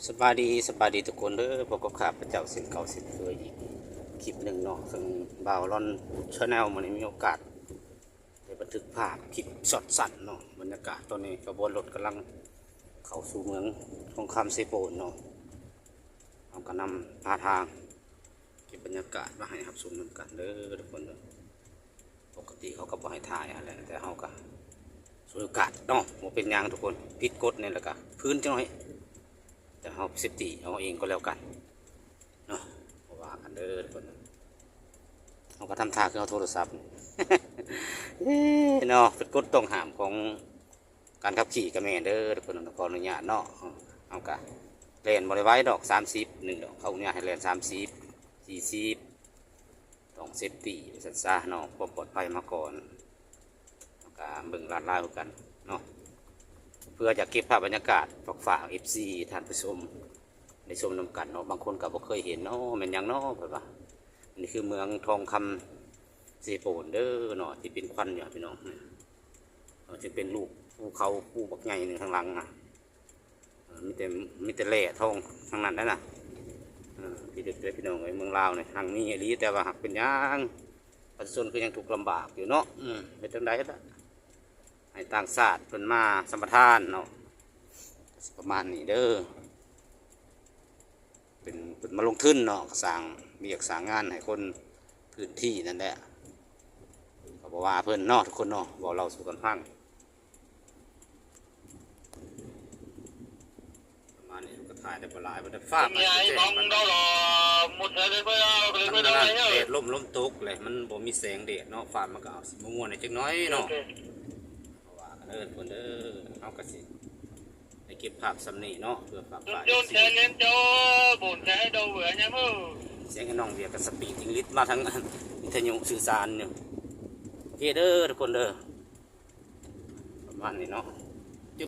ສະບາຍດີ ສະບາຍດີທຸກຄົນເດີ ພົບກັບຂ້າພະເຈົ້າເຊັ່ນເກົ່າເຊັ່ນເຄີຍອີກຄລິບໜຶ່ງເນາະ ເຊິ່ງບ່າວລອນແຊນແນວ ມື້ນີ້ມີໂອກາດໄດ້ບັນທຶກພາບຄລິບຊັອດສັ້ນເນາະ ບັນຍາກາດຕອນນີ້ຂະບວນລົດກຳລັງເຂົ້າສູ່ເມືອງທອງຄຳເຊໂປນເນາະ ເຮົາກະນຳພາທາງເກັບບັນຍາກາດມາໃຫ້ຮັບຊົມນຳກັນເດີທຸກຄົນເດີ. ປົກກະຕິເຂົາກະບໍ່ໃຫ້ຖ່າຍຫັ້ນແຫຼະ ແຕ່ເຮົາກະສວຍໂອກາດເນາະ ບໍ່ເປັນຫຍັງທຸກຄົນ ຜິດກົດນີ້ແຫຼະກະຜືນຈັກໜ້ອຍ ແຕ່ເຮົາເຊບຕີ້ເຮົາເອງກໍແລ້ວກັນເນາະ ບໍ່ວ່າກັນເດີທຸກຄົນ. ເຮົາກະທຳທ່າຄືເຮົາໂທລະສັບ ເນາະ ເປັນກົດຕ້ອງຫ້າມຂອງການຂັບຂີ່ກະແມ່ນເດີທຸກຄົນ ຂໍອະນຸຍາດເນາະ ເຮົາກະແລ່ນບໍ່ໄດ້ໄວດອກ ສາມສິບ ໜຶ່ງດອກ ເຂົາອະນຸຍາດໃຫ້ແລ່ນ ສາມສິບ ສີ່ສິບ ຕ້ອງເຊບຕີ້ວ່າຊັ້ນຊະເນາະ ຄວາມປອດໄພມາກ່ອນ ເຮົາກະເບິ່ງລາດລາວຄືກັນເນາະ ເພື່ອຈະເກັບພາບບັນຍາກາດຝາກເອັຟຊີທ່ານຜູ້ຊົມໄດ້ຊົມນຳກັນເນາະ ບາງຄົນກະບໍ່ເຄີຍເຫັນເນາະ ແມ່ນຫຍັງເນາະ ເພິ່ນວ່າ ອັນນີ້ຄືເມືອງທອງຄຳເຊໂປນເດີເນາະ ທີ່ເປັນຄວັນຢູ່ພີ່ນ້ອງ ເອີ ຈະເປັນລູກພູເຂົາພູບັກໃຫຍ່ໜຶ່ງທາງຫຼັງນະ ເອີ ມີແຕ່ ມີແຕ່ແຮ່ທອງທັງນັ້ນແຫຼະນະ ເອີ ທີ່ເດັດເລີຍພີ່ນ້ອງເອີຍ ເມືອງລາວນີ້ຮັ່ງມີອີ່ຫຼີ ແຕ່ວ່າຫາກເປັນຫຍັງປະຊາຊົນຄືຍັງທຸກລຳບາກຢູ່ເນາະ ເຮັດຈັ່ງໃດລະ ໃຫ້ຕ່າງຊາດເພິ່ນມາສຳປະທານເນາະ ປະມານນີ້ເດີ. ເປັນ ເພິ່ນມາລົງທຶນເນາະ ສ້າງວຽກສ້າງງານໃຫ້ຄົນພື້ນທີ່ນັ້ນແຫຼະ ກະບໍ່ວ່າເພິ່ນເນາະທຸກຄົນເນາະ ເວົ້າເລົ່າສູ່ກັນຟັງ ປະມານນີ້ ກະຖ່າຍໄດ້ບໍ່ຫຼາຍ ບໍ່ໄດ້ຟ້າວໄປແຈ້ງປານໃດ ແດດລົມ ລົມຕົກແຫຼະ ມັນບໍ່ມີແສງແດດເນາະ ຟ້າມັນກະອາດຊິມົວໆແດ່ຈັກໜ້ອຍເນາະ ບໍ່ວ່າກັນເດີທຸກຄົນເດີ ເຮົາກະຊິ ໄດ້ເກັບພາບສ່ຳນີ້ເນາະ ເພື່ອຝາກປາຍເອັຟຊີ ສຽງໄອ້ນ້ອງວຽກກະສະປີດອີງລິດມາທາງວິທະຍຸສື່ສານຢູ່ ໂອເຄເດີທຸກຄົນເດີ ປະມານນີ້ເນາະ